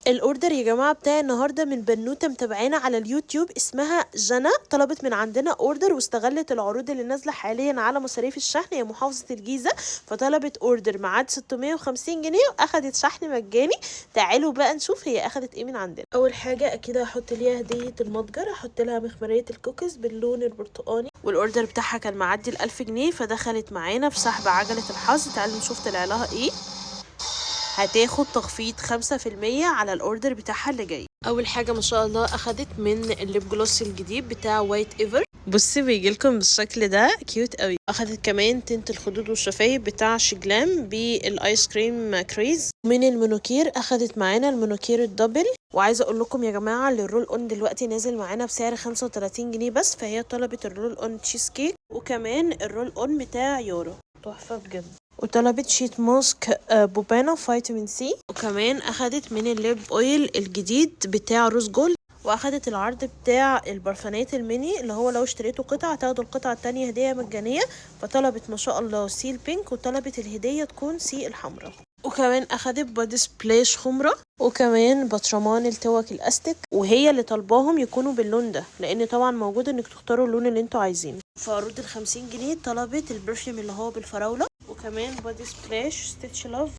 ال order يا جماعة بتاع النهارده من بنوته متابعانا على اليوتيوب اسمها جنى، طلبت من عندنا order واستغلت العروض اللي نازله حاليا على مصاريف الشحن، هي محافظة الجيزه، فطلبت order معاد 650 جنيه واخدت شحن مجاني. تعالوا بقى نشوف هي اخدت ايه من عندنا. اول حاجة اكيد هحط ليها هديه المتجر، هحط لها مخمريه الكوكيز باللون البرتقاني، وال order بتاعها كان معدي ال1000 جنيه، فدخلت معانا في سحب عجله الحظ. تعالوا نشوف طلع لها ايه. هتاخد تخفيض 5% على ال order بتاعها اللي جاي. اول حاجة ما شاء الله اخدت من ال lip gloss الجديد بتاع White Ever، بصي بيجيلكم بالشكل ده، cute قوي. اخدت كمان tint الخدود والشفايف بتاع Sheglam بال ice cream craze. من المونوكير اخدت معانا المونوكير ال double. وعايزه اقول لكم يا جماعة ال roll on دلوقتي نازل معانا بسعر 35 جنيه بس، فهي طلبت ال roll on cheese cake وكمان ال roll on بتاع يورو، تحفة بجد. وطلبت sheet mask بوبانا vitamin C، وكمان اخدت من ال lip oil الجديد بتاع rose gold، واخدت العرض بتاع البرفانات الميني اللي هو لو اشتريتوا قطعة تاخدوا القطعة التانية هدية مجانية، فطلبت ما شاء الله سي ال pink وطلبت الهدية تكون سي الحمراء. وكمان اخدت body splash خمرة، وكمان بطرمان التوك الاستيك، وهي اللي طالباهم يكونوا باللون ده لان طبعا موجود انك تختاروا اللون اللي انتوا عايزينه. في عروض ال50 جنيه طلبت ال perfume اللي هو بالفراولة، وكمان body splash Stitch Love.